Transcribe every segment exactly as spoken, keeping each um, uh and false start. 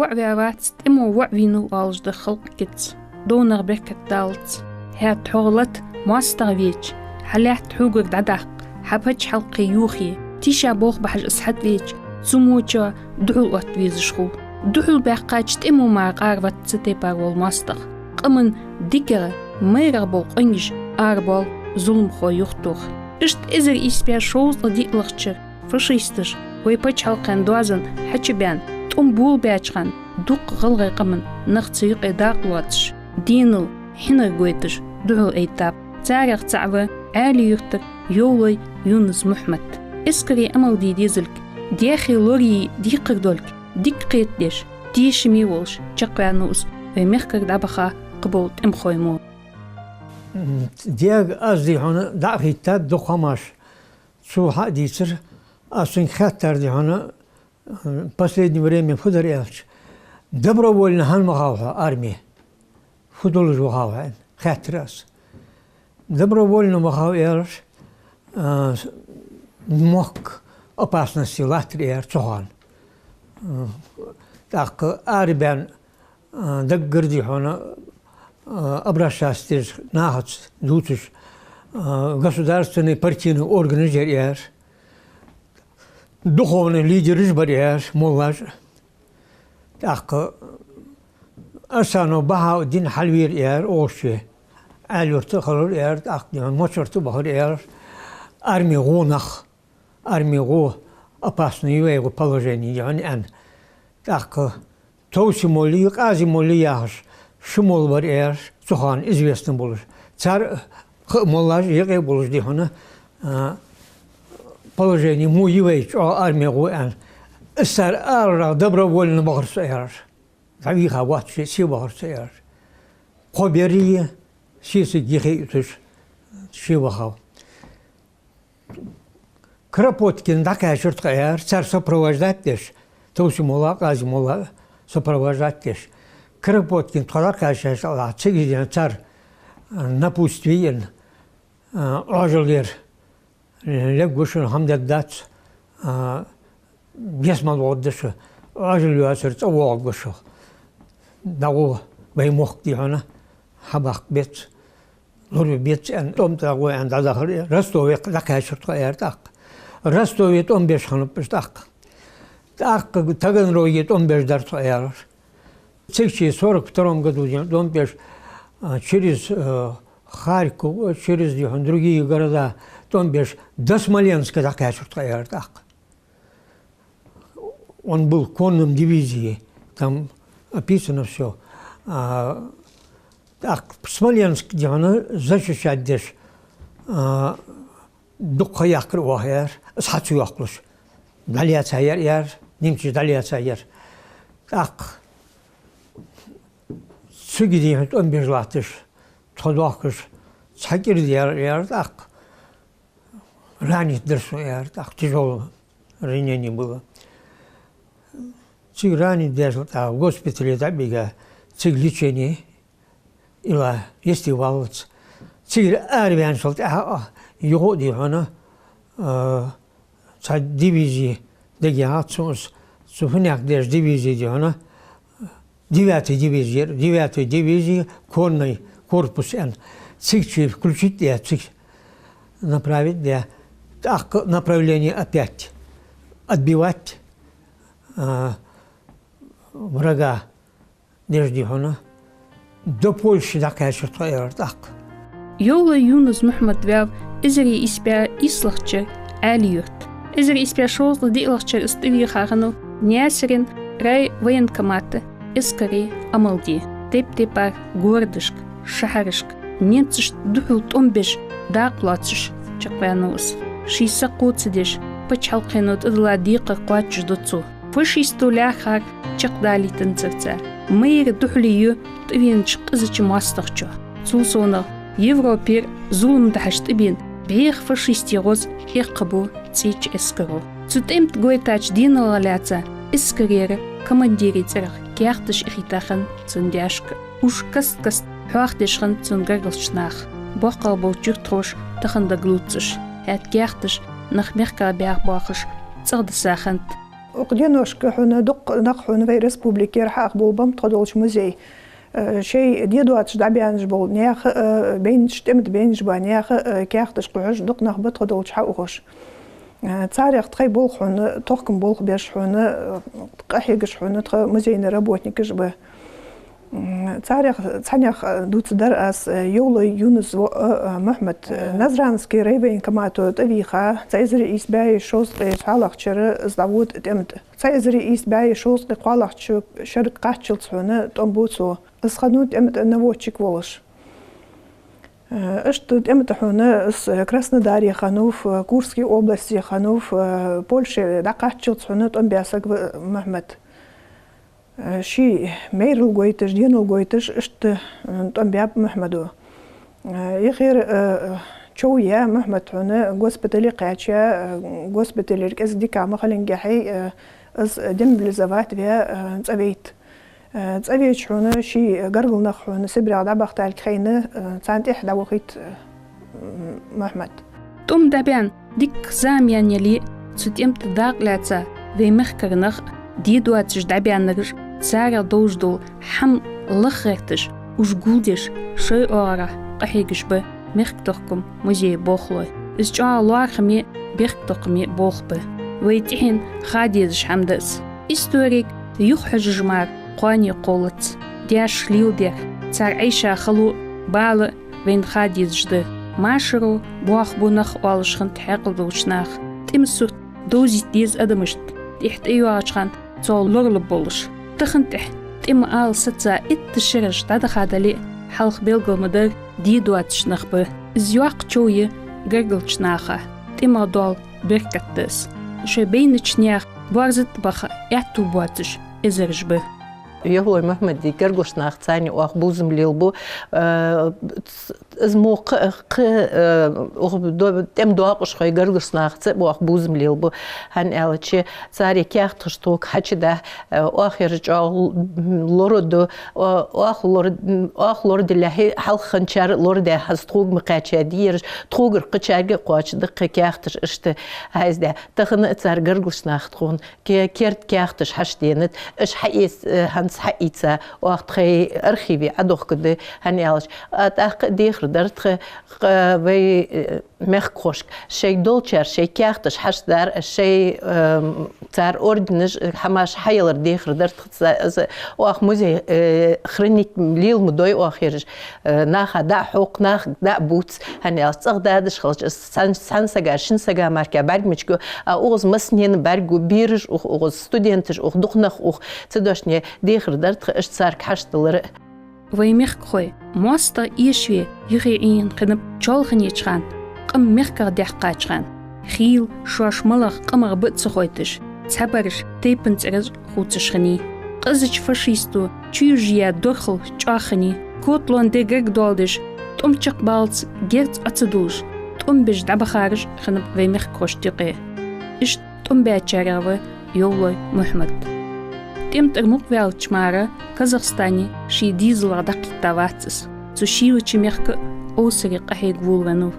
Ӏоваьвац, тӀема воӀ вийнав оалаш да халкъа кица. Довнагӏа беркат даллалца. ХӀаьта хьо гӀалат моастагӀа веча, хьа лаьтта хьогара дӀадаккха, хьа паччахьалкхе йохае, тийша болх бахьаш из хьатӀавеча, цу моча духьал отта везаш хул. Духьал баьккхача тӀема мара къаравац цу тайпара вола моастагӀа. Къаман дикагӀа, майрагӀа бола къонгаш арабоал зуламхой юхатоха. Иштта эзар ийс бӀаь шовзткъа диълагӀча шера фашисташа вай паччахьалкхен доазон хьачубаьнна, тӀом болабаьча хана дукха гӀалгӀай къаман нах цу юкъе дакъа лоацаш, денал хьинар гойташ духьал айттаб. Царех цаӀ ва Ӏаьлий-Юртара Йовлой Юнус Мухьмад. Эскаре Ӏамал де дезалга, даьхе лорае декхар долга дика кхетадеш, тешаме волаш чакхваьннав из вай мехкара дӀабаха кхыбола тӀемахой мо. Дега аз, дий хьона, дӀа а хийттад дукха хӀамаш. Цо хьа а дийцар, аз цунга хаьттар, дий хьона, последнее время фу дар аьлча, добровольно хӀана вахав хьо арме? Фу долаш вахав хьо аьнна, хаьттар аз. Добровольно вахав, аьлар, а, мохк опасности латтар, аьлар, цу хана. А, тӀаккха арабаьнна, а, даггара, дий хьона, а, обращаться деш, нахаца дувцаш, а, государственный партийный органаш яр, аьлар. Духовный лидераш бар, аьлар, моллаш. ТӀаккха Арсанов Бахьауддин хьалвера, аьлар, Ӏовшше. Ӏаьлий-Юрта а хилар, аьлар, тӀаккха, дий хьона, Мочарта а бахар, аьлар, арме гӀо нах. Арме гӀо опасный я вай гӀо положени, дий хьона, аьнна. ТӀаккха Товси-моллеи Къази-моллеи яхаш ши молла бар, аьлар, цу хана известно болаш. Цар кхы а моллаш юкъе болаш, дий хьона, а, положени мо я вай чӀоагӀа арме гӀо аьнна. Из цар арарах добровольно бахар со, аьлар. ДӀавийха воацаш, се бахар со, аьлар. Кхо берригаш сесаг юхе а юташ, се вахав. Кропоткин дӀакхаьчар тхо, аьлар, цар сопровождать деш, Товси-молла, Къази-молла сопровождать деш. Кропоткин тхо дӀакхаьчача хана, цига, дий хьона, цар напутствие, а, Ӏоажал яр. Лергва шоана, хӀама дергдац, а, гес мел воагӀаргда шо, Ӏоажал йоацар цӀа воагӀаргва шо. ДӀагӀо вай мохк, дий хьона, хьабаккха беза, лорабе беза аьнна, тӀом тӀагӀо аьнна дӀадахар, Ростове дӀакхаьчар тхо, аьлар, тӀаккха. Ростове тӀом беш хиннаб уж тӀаккха. ТӀаккха Таганроге тӀом беш дар тхо, аьлар. Цига чу сорок втором году, дий хьона, тӀом беш, а, через, э, Харьков, через, дий хьона, другие города тӀом беш, до Смоленска дӀакхаьчар тхо, аьлар, тӀаккха. Он был в конном дивизии, там описано всё. А, тӀаккха Смоленск, дий хьона, защищать деш, а, дукха ха яьккхар оаха, аьлар, из хьа ца йоаккхалуш. ДӀалаьца яр, аьлар, немцаша дӀалаьца яр. ТӀаккха цига, дий хьона, тӀом беш латташ, тхо доахкаш, цхьа кӀира даьлар, аьлар, тӀаккха. Ранить дир со, аьлар, тӀаккха, тяжёлое ранение было. Цига ранить даьчул тӀехьагӀа госпитале дӀабига, цига лечение йила йисте валлалца. Цигара араваьнначул тӀехьагӀа юха а, дий хьона, а, цхьа дивизи дагайоагӀа сона, цу хӀанех деш дивизи, дий хьона, девятая дивизия, девятая дивизия, конный корпус аьнна. Цига чу включить даь, цига направить даь. ТӀаккха направление опять отбивать, а, врага деш, дий хьона, до Польши дӀакхаьчар тхо, аьлар, тӀаккха. Йовлой Юнус Мухьмад ваьв эзар ийс бӀаь ийслагӀча шера Ӏаьлий-Юрта. Эзар ийс бӀаь шовзткъа диълагӀча шера из тӀавийха хиннав Наьсарен райвоенкомата эскаре Ӏамал де. Тайп-тайпара городашка, шахьарашка немцашта духьал тӀом беш, дакъа лоацаш чакхваьннав из. Ший са кхоачадеш, паччахьалкхено тӀадилла декхар кхоачашду цо. Фашисто лаьрхӀар чакхдалийтанзар цар. Майра духьале ю тӀавенача къизача моастагӀчоа. Цул совгӀа Европера зулам дахьаш тӀабена бӀеха фашистий гӀоз эккхабу цӀеча эскаро. Цу тӀема тӀа гойтача денал лаьца эскарера командира цӀерах каьхаташ эхийта хиннад цун даьшка. Уж каст-каста хьоахадеш хиннад цун гаргарча наха, боккхагӀа болча юртахоша тахан дагалоацаш. ХӀаьта каьхаташ нах мехках баьха боахаш цӀагӀа диса хиннад. Укх деношка хьона дукха нах хьона вай республикера хьаахабовлабеннаб тхо долча музее. Э, шоай дедоацаш дӀабаьнна бола наьха, э, байнача, тӀем тӀа байнабаь наьха, э, каьхаташ кхухьаш дукха нах ба тхо долча хьаухаш. Э, царех тхоай болх хьона, тохкама болх беш хьона, э, къахьегаш хьона тха музейни работникаш ба. М, царех цхьаннех дувцадар аз, э, Евлой Юнус воӀ, э, Мухьмад, э, Назрански райвоенкомато тӀавийха, цхьа эзар ийс бӀаь шовзткъеи цхьоалагӀча шера из дӀавода тӀем тӀа. Цхьа эзар ийс бӀаь шовзткъеи кхоалагӀча шера кхаччалца хьона тӀом бу цо. Из хиннав тӀем тӀа наводчик волаш. Э, иштта тӀем тӀа хьона из Краснодаре хиннав, э, Курской областе хиннав, э, Польше дӀакхаччалца хьона тӀом баь саг ва Мухьмад. Э, ший майрал гойташ, денал гойташ, иштта, э, тӀом баьб Мухьмада. Э, юхера, э, чов яь Мухьмад хьона госпитале кхаьча, э, госпиталера кӀезига дика ма хилингехьа, э, из демобилизовать ваь, э, цӀавайт. Э, цӀавеча хьона ший гаргара нах хьона Сибрех дӀабахийталга хайна, э, царна тӀехьа дӀавохийт, э, Мухьмад. ТӀом дӀабаьнна дикка зама яьнна яле а, цу тӀем тӀа дакъа лаьца вай мехкара нах, дедоацаш дӀабаьннараш, царех довш дола хӀама лаха гӀерташ, уж гулдеш, шоай оагӀорахьа къахьегаш ба мехкатохкама музея болхлой. Из чӀоагӀа лоархӀаме, бехктокхаме болх ба. Вай тӀехьенна ха дезаш хӀама да из. Историга юхахьожаш мара кхоане кхоллац. Даьша леладер, цар Ӏайша хало, бала вайна ха дезаш да. Машаро боахабу нах, оалаш хиннад хьаькъал долча наха. ТӀема сурт довзийта деза адамашта, тӀехьа тӀайоагӀача хана цох лоралургболаш. Тахан тӀехьа тӀема ала саца итт шераш дӀадахадале а, хьалха белгал ма дарра дедоацаш нах ба. Из йоккха чов я гаргарча наха. ТӀемах дола беркат да из. Шоай байнача наьха боарза тӀа баха аьттув боацаш эзараш ба. Евлой Мухьмада гаргарча наха царна оаха бувзам лелабу. Э, из мо кхы, кхы, э, ух до-, тӀема доакъашхой гаргарча нахаца оаха бувзам лелабу. ХӀана аьлча, цар каьхаташ тхога хьачудаь, э, оаха ер чӀоагӀа лораду, о-, оаха лор-, оаха лорадалехьа, хьалха хинначар лорадаь, хӀанз тхога ма кхаьчадий ераш, тхогара кхычарга а кхоачашда кхы каьхаташ, иштта хьайздаь. Тахан а цар гаргарча наха тхона ке-, керда каьхаташ хьачуденад, уж хьаэц-, э, хӀанз хьаийца, оаха тхоай архиве Ӏодохкаргда, хӀана аьлча, а, тӀаккха а дехар дар тха, кх-, вай, э, мехкахошка. Шоай долчар шоай каьхаташ хьачудар, шоай, эм, цар орденаш, э, хӀамаш хьаялар дехар дар тха. Ца-, за-, оаха музей, э, хранить лела ма дой оаха ераш. Э, наха дӀа а хьокх, нахага дӀа а бувц, хӀана аьлча цӀагӀа дадаш хилча, из цхьан, цхьан сага, шин сага мара бӀарг мича гу, а укхаза массанена бӀарг гу, бераш ух, укхаза студенташ ух, дукха нах ух, цудухьа дехар дар тха иштта царга хьачудалар. Вай мехкахой моастагӀа эшаве юхе Ӏийна хиннаб чоалханеча хана къам мехках даьккхача хана. Хийла шоаш малагӀа къамах ба а ца хойташ, цхьабараш тайпан цӀераш хувцаш хиннай. Къизача фашисто чуйожаяь дорхал чӀоагӀа хиннай. Коталон де гаргадоаладеш, тӀом чакхбаллалца герз Ӏо ца дуллаш, тӀом беш дӀабахараш хиннаб вай мехкахошта юкъе. Иштта тӀом баьчарех ва Евлой Мухьмад. ТӀем тӀара мукъаваьлча мара Казахстане ший дезалах дӀакхийтта вац из. Цу шийлача мехка а овсаре къахьега волавеннав.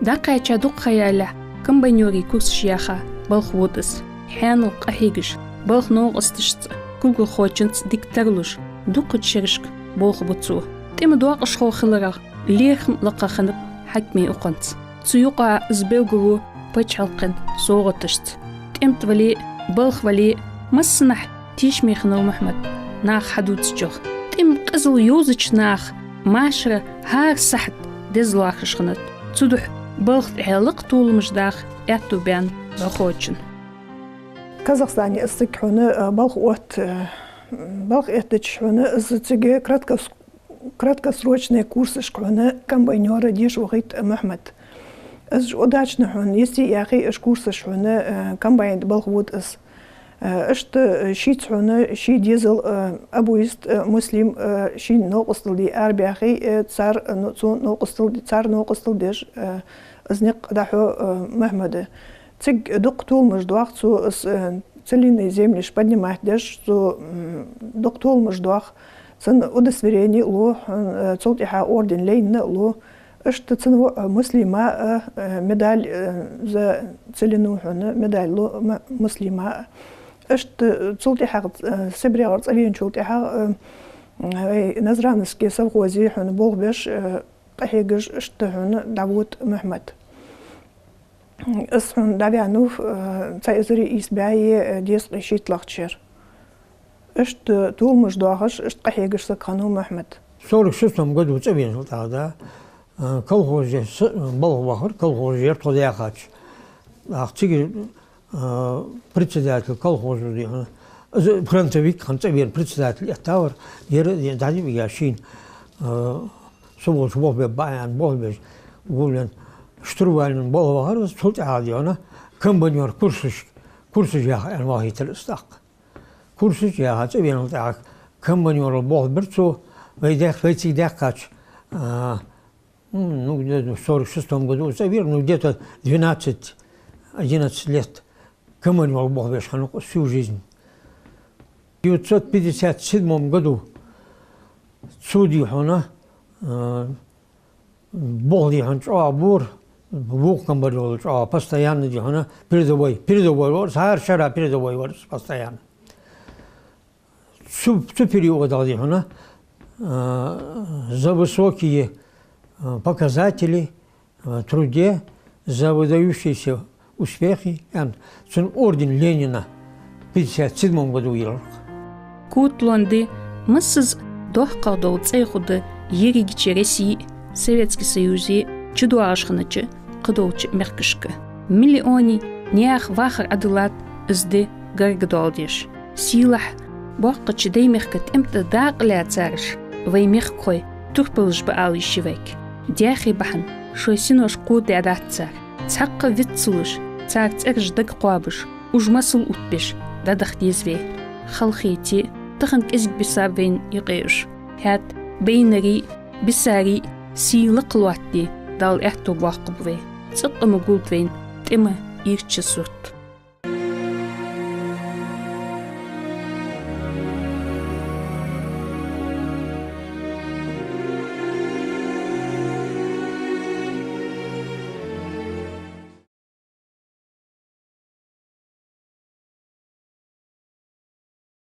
ДӀакхаьча дукха ха яьлча, комбайнерий курсаш яха балха вода из. Хьанал къахьегаш, балха новкъосташца, кулгалхочунца дика тарлуш, дукхача шерашка болх бу цо. ТӀема доакъашхо хиларах лерхӀам а лакха хиннаб хьакимий укханца. Цу юкъа из белгалву паччахьалкхен совгӀаташца. ТӀем тӀа вале а, балха вале а, массанахьа тешаме хиннав Мухьмад, наха хьадувцачох. ТӀема къизал йовзача наха машара хӀара сахьат деза лоархӀаш хиннад. Цудухьа балха тӀехьа лакха толамаш даха аьттув баьннаб дӀахочун. Казахстане из цига хьона, э, балха отт, э, балха эттача хьона из цига краткос-, краткосрочный курсашка хьона комбайнера деша вахийт Мухьмад. Из удачно хьона йисте а яхе, уж курсаш хьона, э, комбайн тӀа балха вода из. Э, иштта, э, шийца хьона ший дезал, э, Абуйист, э, Муслим, э, шийна новкъостал де арабаьхе, э, цар, э, ну, цу новкъостал де-, цар новкъостал деш, э, из никъ дӀахьо, э, Мухьмада. Цига дукха толамаш доах цо, из, э, целинные земли поднимать деш, цо, м, дукха толамаш доах. Цун удостоверени а лу, хьона, э, цул тӀехьа орден Ленина а лу. Иштта цун воӀа Муслима а, э, медаль, э, за целину хьона медаль лу М-, Муслима а. Иштта цул тӀехьагӀа, э, СибрегӀара цӀавеначул тӀехьагӀа, э, вай Назрановски совхозе хьона болх беш, э, къахьегаш иштта хьона Давуд Мухьмад. Из хьона дӀаваьннав, э, цхьа эзар ийс бӀаь, э, дезткъеи шийтталагӀча шера. Иштта толамаш доахаш, иштта къахьегаш саг хиннав Мухьмад. Сорок шестом году цӀавенал тӀехьагӀа, да, э, колхозе с-, балха вахар, колхозера тхо даьхача. ТӀаккха цига, э, председатель колхоза, дий хьона, из фронтовик хинна цӀавена председатель эттавар, ер дӀадига шийна, э, со волча болх бе баьян, болх беш, гуллен, штурвальни болх вахар, цул тӀехьагӀа, дий хьона, комбайнёр курсаш, курсаш яха аьнна вахийтар из тӀаккха. Курсаш яха цӀавенал тӀехьагӀа комбайнёрал болх бир цо, вай даьх-, вай цига даьхкача, а, м, ну, где-то в сорок шестом году цӀавера, ну, где-то двенадцать, одиннадцать лет комбайнёрал болх беш хиннав укхо всю жизнь. В девятьсот пятьдесят седьмом году цо, дий хьона, а, болх, дий хьона, чӀоагӀа бора, вокхам бар йола чӀоагӀа, постоянно, дий хьона, передовой, передовой вар, цар шера передовой вар постоянно. Цу, цу периодах, дий хьона, а, за высокие, а, показатели, а, в труде, за выдающиеся успехи, аьнна, цунна орден Ленина пятьдесят седьмом году йилар. Куталон ди массаза доккхагӀа дола цӀай хургда ерригача Россе, Советски Союзе чудоагӀаш хиннача кхыдолча мехкашка. Миллиони наьха вахар Ӏадиллад из ди гаргадоаладеш. Сийлахь боккхача Даьймехка тӀем тӀа дакъа лаьцараш вай мехкахой турпалаш ба ала йиш я вайга. Даьхе бахьан шоай синош кходадаьдац цар. Цхьаккха виц ца луш, цар цӀераш дага кхоабаш, уж масал оттабеш, дӀадаха деза вай. Халахете, тахан кӀезига бисаб вайна юкъе уж. ХӀаьта байнарий, бисарий сий лакха лоаттаде, Дала аьттув боаккхаргба вай. ЦӀаккха ма гулда вайна тӀема ирча сурт.